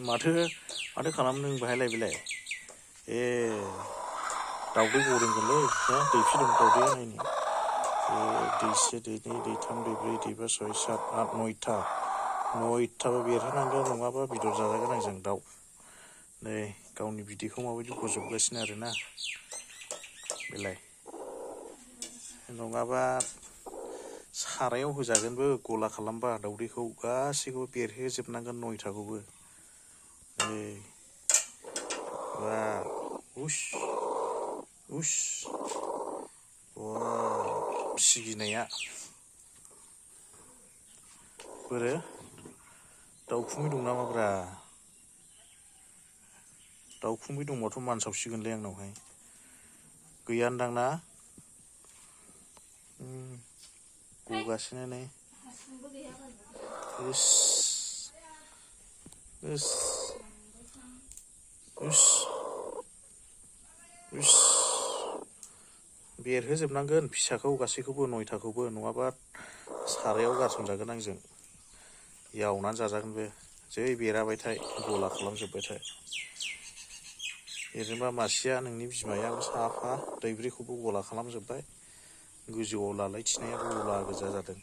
माथो खालामदों बाहायलाय बेलाय ए दाउदै गदोंगोनलै दै फिदों दाउदैया नायनि दैसे दैनै दैथाम दैब्रै दैबा सय सात आठ नयथाबो बेरहोनांगोन नङाबा बेदर जाजागोन आंजों दाउ नै गावनि बिदैखौ माबायदि गजबगासिनो आरोना बेलाय नङाबा सारायाव होजागोनबो गला खालामबा दाउदैखौ गासैखौबो बेरहोजोबनांगोन नयथाखौबो बा उस सिगिनाया बोरो दाउखुमै दं नामाब्रा दाउखुमै दंबाथ' मानसावसिगोनलै आंनावहाय गैयानदां ना गगासिनो नै बेरहोजोबनांगोन फिसाखौ गासैखौबो नयथाखौबो नङाबा सारायाव गारसनजागोन आंजों एवनानै जाजागोन बे जै बेराबायथाय गला खालामजोब्बायथाय ओरैनोबा मासेया नोंनि बिमायाबो साफा दैब्रैखौबो गला खालामजोब्बाय गोजौआव लालायथिनाया गला गोजा जादों